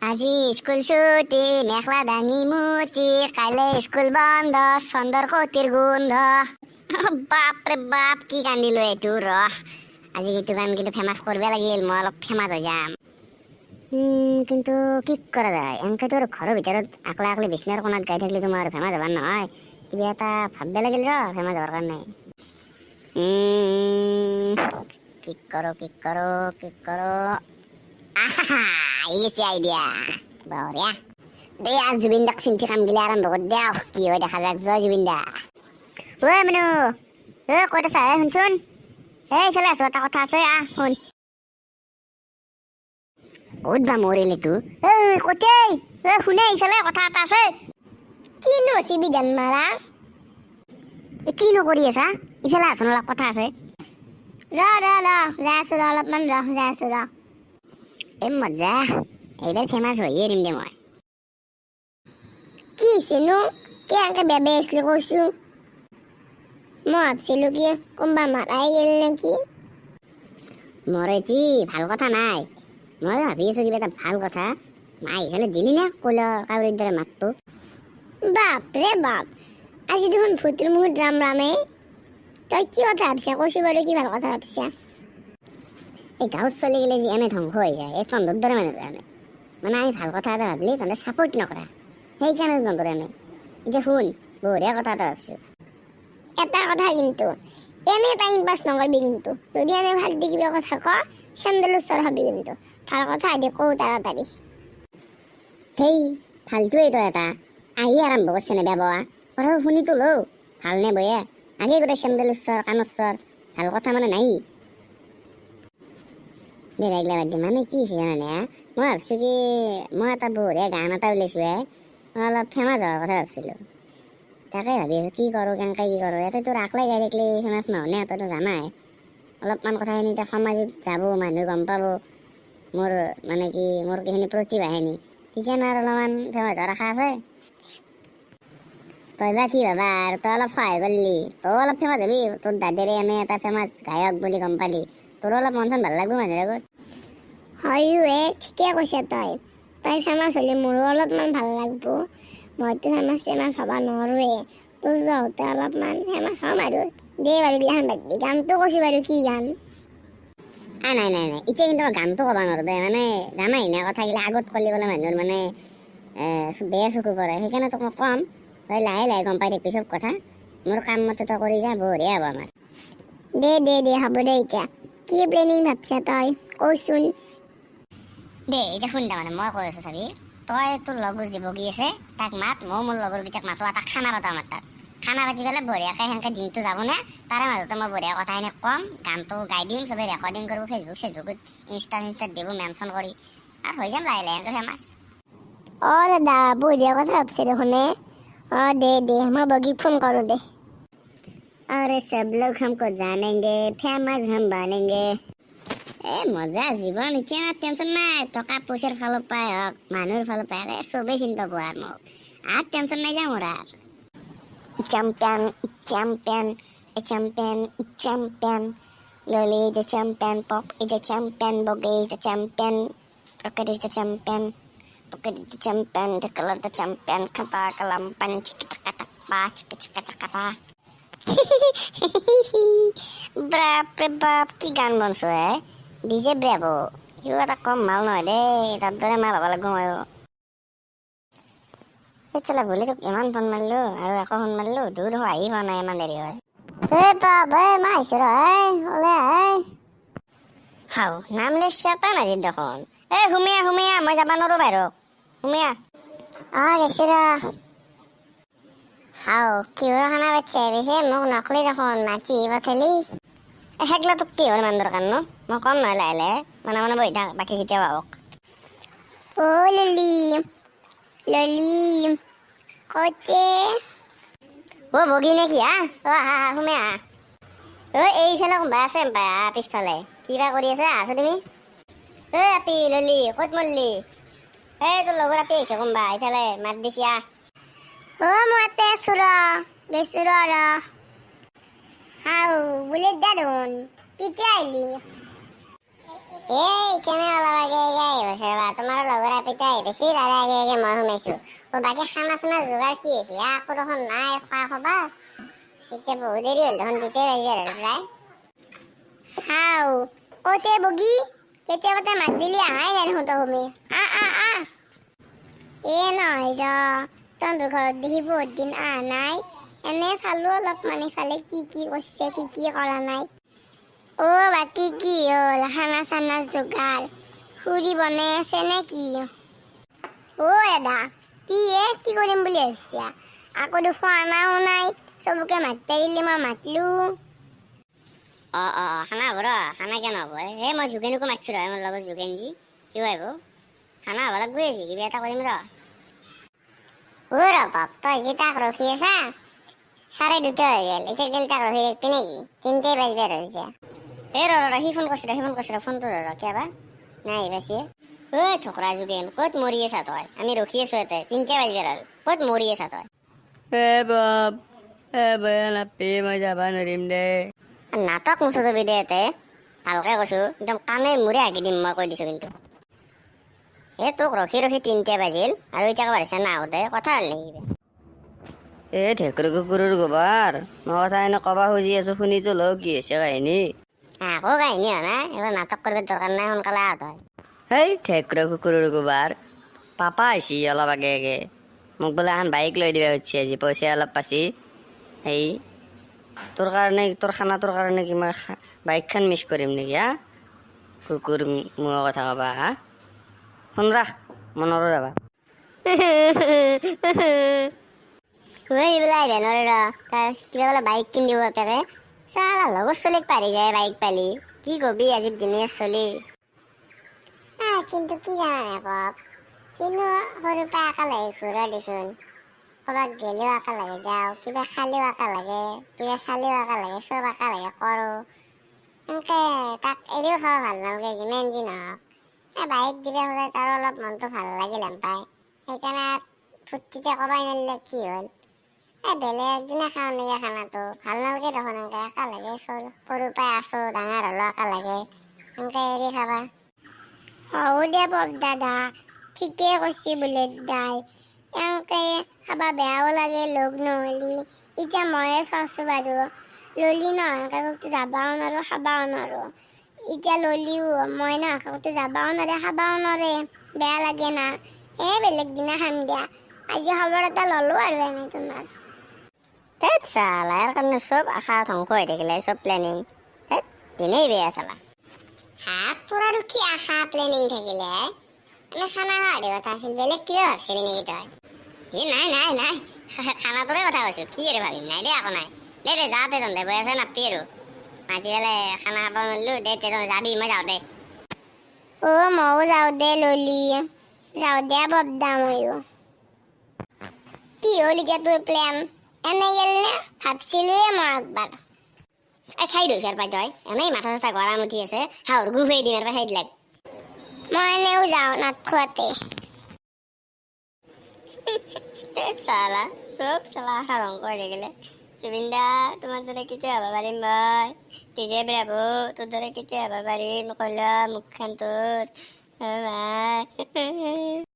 আজি স্কুল ছুটি, মেখেলা দাঙি মুটি, কাইলৈ স্কুল বন্ধ, চন্দৰ কটিৰ গোন্ধ। বাপ ৰে বাপ, কি গান দিলো এইটো! ৰহ, আজি এইটো গান কিন্তু ফেমাছ কৰিব লাগিল। মই অলপ ফেমাছ হৈ যাম। কিন্তু কি কৰা যায়? এনেকেতো আৰু ঘৰৰ ভিতৰত আকলা আকলি বিচনাৰ কোণত গাই থাকিলে তোমাৰ ফেমাছ হ'বাৰ নহয়। কিবা এটা ভাবিব লাগিল ৰ ফেমাছ হ'বৰ কাৰণে। কি কৰোঁ, কি কৰোঁ, কি কৰোঁ? আহা, আহি গৈছে আইডিয়া। বঢ়িয়া দে। আজ জুবিন দাক চিন্তি কাম গিলা আৰম্ভ কৰি দিওঁ। কি হয় দেখা যাক। জয় জুবিন দা। ঐ মনু, ঐ, ক'ত আছা? এ শুনচোন, এই ইফালে আছো। এটা কথা আছে, আহ শুন। ক'ত বা মৰিল এইটো? ঐ, ক'তে? ঐ শুনে, ইফালে কথা এটা আছে। কিনো হৈছে বিধান মাৰা? এ, কিনো কৰি আছা? ইফালে আছোন, অলপ কথা আছে। ৰ ৰ ৰ, যাই আছো ৰ, অলপমান ৰ, যাই আছো ৰ। এই মজা, এইবাৰ ফেমাছ হৈয়ে এৰিম দে মই। কি হৈছেনো? কি এনেকে বেবে আছিলি কৈছো? মই ভাবছিলো কি কোনোবা মাৰাই গ'ল নেকি। মৰেছি, ভাল কথা নাই। মই ভাবি আছো কিবা এটা ভাল কথা। মাই ইফালে দিলি না কলা কাউৰীৰ দৰে মাতটো। বাপ ৰে বাপ, আজি দেখোন ভূতৰ মুখত ৰাম ৰামে। তই কি কথা ভাবছা কৈছো বাৰু, কি ভাল কথা ভাবছা? এই গাঁৱত চলি গ'লে যি এনে ধ্বংস হৈ যায়, এই তহঁতৰ দৰে মানুহ কাৰণে। মানে আমি ভাল কথা এটা ভাবিলে তহঁতে ছাপৰ্ট নকৰা, সেইকাৰণে তহঁতৰ এনে। এতিয়া শুন, বঢ়িয়া কথা এটা ভাবছো। এটা কথা কিন্তু, এনে টাইম পাছ নকৰিবি কিন্তু। যদি এনে ভাল দি কিবা কথা ক, চেণ্ডেলৰ চৰ খাবি কিন্তু। ভাল কথা আদি কওঁ তাড়াতাড়ি। সেই ফাল্টুৱেই তই এটা। আহি আৰম্ভ কৰিছে নে বেয়া। কথা শুনিতো লওঁ, ভাল নে বয়া। আগে গোটেই চেণ্ডেলৰ চৰ, কাণৰ চৰ। ভাল কথা মানে নাই দে, এইগিলা বাদ দে। মানে কি হৈছে জানানে, মই ভাবছোঁ কি মই এটা বঢ়িয়া গান এটা উলিয়াইছোঁ হে। মই অলপ ফেমাছ হোৱাৰ কথা ভাবছিলোঁ। তাকে ভাবি আছোঁ কি কৰোঁ, কেনেকৈ কি কৰোঁ। ইয়াতে তোৰ আকলাই গাই থাকিলে ফেমাছ নহয় নে, তইতো জানাই। অলপমান কথাখিনি এতিয়া সমাজত যাব, মানুহে গম পাব মোৰ মানে কি মোৰ কিখিনি প্ৰতিভাখিনি, তেতিয়া না আৰু অলপমান ফেমাছ হোৱাৰ আশা আছে। তই বা কি ভাবা আৰু? তই অলপ সহায় কৰিলি তই অলপ ফেমাছ হবি। তোৰ দাদেৰে এনে এটা ফেমাছ গায়ক বুলি গম পালি তোৰো অলপ মন চন ভাল লাগব মানুহৰ আগত। হয়ো এ, ঠিকে কৈছা তই। তই ফেমাছ হ'লে মোৰো অলপমান ভাল লাগব। মইতো ফেমাছ চেমাছ হ'ব নোৱাৰোৱে, তোৰ যহতে অলপমান ফেমাছ হ'ম আৰু। দে বাৰু, এইগিলাখান বাদ দি, গানটো কৈছো বাৰু, কি গান? নাই নাই নাই, এতিয়া কিন্তু মই গানটো ক'ব নোৱাৰোঁ দে। মানে জানাই নে, কথাগিলা আগত ক'লে বোলে মানুহৰ মানে বেয়া চকু পৰে। সেইকাৰণে তোক মই ক'ম, তই লাহে লাহে গম পাই থাকিবি চব কথা। মোৰ কাম মতে তই কৰি যা, বঢ়িয়া হ'ব আমাৰ। দে দে দে, হ'ব দে। এতিয়া কি প্লেনিং ভাবছা তই কচোন। দে এতিয়া শুন, তাৰমানে মই কৈ আছোঁ, চাবি। তই তোৰ লগৰ যি বগী আছে তাক মাত, ময়ো মোৰ লগৰকেইটাক মাতো। এটা খানা পাতো আমাৰ তাত। খানা পাতি পেলাই বঢ়িয়াকৈ সেনেকৈ দিনটো যাব নে, তাৰে মাজতে মই বঢ়িয়া কথাখিনি ক'ম, গানটো গাই দিম, চবে ৰেকৰ্ডিং কৰিব, ফেচবুক চেচবুকত ইনষ্টা চিনষ্টাত দিব মেনশ্যন কৰি, আৰু হৈ যাম লাহে লাহে এনেকৈ ফেমাছ। অঁ দাদা, বঢ়িয়া কথা ভাবছে দেখোন এ। অঁ দে দে, মই বগীক ফোন কৰোঁ দে। अरे सब लोग हमको जानेंगे, फेमस हम बनेंगे। এ মজা জীৱন এতিয়া, টেনচন নাই। টকা পইচাৰ ফালৰ পৰাই হওক, মানুহৰ ফালৰ পৰাই হওক, চবেই চিনি পাব আৰু মোক। আৰু টেনচন নাই যা মোৰ আৰু। Champion, champion, champion, champion. Loli is a champion, Pop is a champion, Bogi is the champion, Rocket is the champion, Pocket is the champion, the color the champion, kata kalampan, chiki taka taka, chiki chika chaka। বাপৰে বাপ, কি গান বনছো হে! DJ Bravo, সিও এটা কম মাল নহয় দেই। তাৰ দৰে মাল হ'ব লাগিব ময়ো। এই চালা, ভুলে তোক ইমান ফোন মাৰিলো আৰু আকৌ ফোন মাৰিলো, দূৰ দেখোন আহি পোৱা নাই, ইমান দেৰি হ'ল। এ বাপ, এ মই আহিছো ৰ, এই ওলাই আহ। হাও, নাম লেছিয়া আজি দেখোন। এ সুমিয়া, সুমিয়া, মই যাব নোৱাৰো বাহিৰক, সুমিয়া। অঁ গেছো ৰ। হাও, কিহৰ খানা পাতিছে পিছে? মোক নকলি দেখোন, মাতি পঠালি। এ সেগলা তোক কিহৰ ইমান দৰকাৰ নো? মই কম নহয়, লাহে লাহে মনে মনে বহি থাক, বাকী কেতিয়াও আহক। অ' ললি, ললি, ক'তে? অ' বগী নে কি? হা, অ' আহা আহা, সোমে আহা। অ' এইফালে কোনোবা আছে পাই, আহা। পিছফালে কিবা কৰি আছে, আহাচোন তুমি। ঐ আপি, ললি, ক'ত মৰলি? এই তোৰ লগৰ আপি আহিছে কোনোবা, এইফালে মাত দিছি, আহ। অ' মই ইয়াতে আছো ৰ, গেছো ৰ ৰ। হাও বুলেট দা দেখোন, কেতিয়া আহিলি? এই কেনে অলপ আগে আগে আহি পাইছে ৰ'বা, তোমাৰ লগৰ আপিটা আহি পাইছি, তাৰে আগে আগে মই সোমাইছো। অ' বাকী খানা চানা যোগাৰ কি হৈছে? একো দেখোন নাই খোৱা খবৰ। এতিয়া বহুত দেৰি হ'ল দেখোন, 2টাই বাজি আৰু প্ৰায়। হাও ক'তে বগী, কেতিয়াবাতে মাত দিলি, আহাই নাই দেখোন তই। সুমি, আহ আহ আহ। এ নহয় ৰ, তহঁতৰ ঘৰত দেখি বহুত দিন আহা নাই, এনে চালো অলপমান ইফালে কি কি কৰিছে, কি কি কৰা নাই। অ' বাকী কি হ'ল খানা চানা যোগাৰ? খুৰী বনাই আছে নে কি? অ' দাদা, কি এ কি কৰিম বুলি ভাবিছা? আকৌ দেখোন আনাও নাই। চবকে মাতবে দিলি, মই মাতলো। অঁ অঁ অঁ খানা হ'ব ৰ, খানা কিয় নহ'ব? এই মই যোগেনকো মাতিছোঁ ৰ, মোৰ লগত যোগেন যি, সিও আহিব। খানা হ'ব লাগব আজি, কিবা এটা কৰিম ৰ। অ' ৰ বাপ, তই যি তাক ৰখি আছা, 2:30 হৈ গ'ল, এতিয়া গ'ল তাক ৰখি থাকবি নেকি? 3টাই বাজবে ধৰিছে। এই ৰ ৰ, সি ফোন কৰিছে ৰ, সি ফোন কৰিছে ৰ, ফোনটো ধৰ ৰ, কিয় বা নাই আহি পাইছে। ঐ ঠকৰা যোগেন, ক'ত মৰি আছা তই? আমি ৰখি আছো ইয়াতে, 3টাই বাজবে হ'ল, ক'ত মৰি আছা তই? এ বাপ, এ বেয়া নাপি, মই যাবা নোৱাৰিম দে। নাটক মুচতবি দে ইয়াতে, ভালকে কৈছো, একদম কাণে মূৰে হাগি দিম মই কৈ দিছো কিন্তু। এই তোক ৰখি ৰখি 3টা বাজিল আৰু এতিয়া ক'ব পাৰিছা নাহোঁতে, কথা হ'ল নেকি কিবা? এ ঢেকুৰ কুকুৰৰ গোবৰ, মই কথা এনে কবা খুজি আছো, শুনিতো লওঁ কি হৈছে কাহিনী। আকৌ কাহিনী হোৱা নাই, এইবোৰ নাটক কৰিব দৰকাৰ নাই, সোনকালে আহ তই। হেই ঢেকুৰ কুকুৰৰ গোবৰ, পাপা আহিছি অলপ আগে আগে, মোক বোলে এখন বাইক লৈ দিবা খুজিছে আজি, পইচা অলপ পাইছি। হেই তোৰ কাৰণে, তোৰ খানাটোৰ কাৰণে কি মই বাইকখন মিছ কৰিম নেকি? হা কুকুৰ মোৰ কথা কবা? হা ফোন ৰাখ, মনৰো যাবা। শুই পেলাই আহিব নোৱাৰে ৰ, তাৰ কিবা বোলে বাইক কিনি দিব বাপেকে। চালা লগৰ চলিক পাৰি যায় বাইক পালি, কি কবি আজিৰ দুনীয়াৰ চলি। কিন্তু কি জানানে বাপ, কিনো সৰুৰ পৰা একেলগে ঘূৰা দেচোন, ক'ৰবাত গেলেও একেলগে যাওঁ, কিবা খালেও একেলগে, কিবা চালেও একেলগে, চব একেলগে কৰোঁ। সেনকে তাক এৰিও খাব ভাল নালাগে, যিমান যি নহওক। এই বাইক দিব হ'লে তাৰো অলপ মনটো ভাল লাগিল হেন পায়, সেইকাৰণে ফূৰ্তিতে কবাই নোৱাৰিলে কি হ'ল। এই বেলেগ একদিনা খাওঁ নেকি খানাটো, ভাল নালাগে দেখোন এনেকে। একেলগে চল সৰুৰ পৰাই আছোঁ, ডাঙৰ হ'লো একেলগে, সেনকে এৰি খাবা? হও দে পপ দাদা, ঠিকে কৈছি বোলে দাই, এনেকে খাবা বেয়াও লাগে লগ নহ'লি। এতিয়া ময়ে চাইছোঁ বাৰু, ললি নহয় ক'তো যাবাও নোৱাৰোঁ, খাবাও নোৱাৰোঁ। এতিয়া ললিও মই নহয় ক'তো যাবাও নোৱাৰে, খাবাও নোৱাৰে, বেয়া লাগে না। এই বেলেগ দিনা খাম দিয়া, আজি খবৰ এটা ল'লো আৰু এনে তোমাৰ। ধেত চালা, ইয়াৰ কাৰণে চব আশা ধ্বংস হৈ থাকিলে, চব প্লেনিং। ধেত, দিনেই বেয়া চালা। হাত তোৰ আৰু কি আশা প্লেনিং থাকিলে? আমি খানা খোৱাৰ কথা আছিল, বেলেগ কিবা ভাবছিলি নেকি তই? কি নাই নাই নাই, খানাটোৰে কথা কৈছো, কি আৰু ভাবিম? নাই দে, একো নাই দে। দে যা দে, তহঁতে বৈ আছে নাপি আৰু মাতি পেলাই খানা খাব নোৱাৰিলো। দে দে, তই যাবি, মই যাওঁ দে। অ' ময়ো যাওঁ দে ললি, যাওঁ দে পপদা ময়ো। কি হ'ল এতিয়া তোৰ প্লেন এনে গেল নে? ভাবছিলোৱে মই একবাৰ। এই চাই দিওঁ পাই, তই এনেই মাথা চাথা গৰম উঠি আছে, হাউৰ গুফাই দিম আৰু চাইড লাগ। মই এনেও যাওঁ নাট খোৱাতে। চালা চব চালা আশা ধ্বংস হৈ থাকিলে। জুবিন দা, তোমাৰ দৰে কেতিয়া হ'ব পাৰিম মই? ডিজে ব্ৰাভো, তোৰ দৰে কেতিয়া হ'ব পাৰিম? কলা মুখখন তোৰ, অ' মা।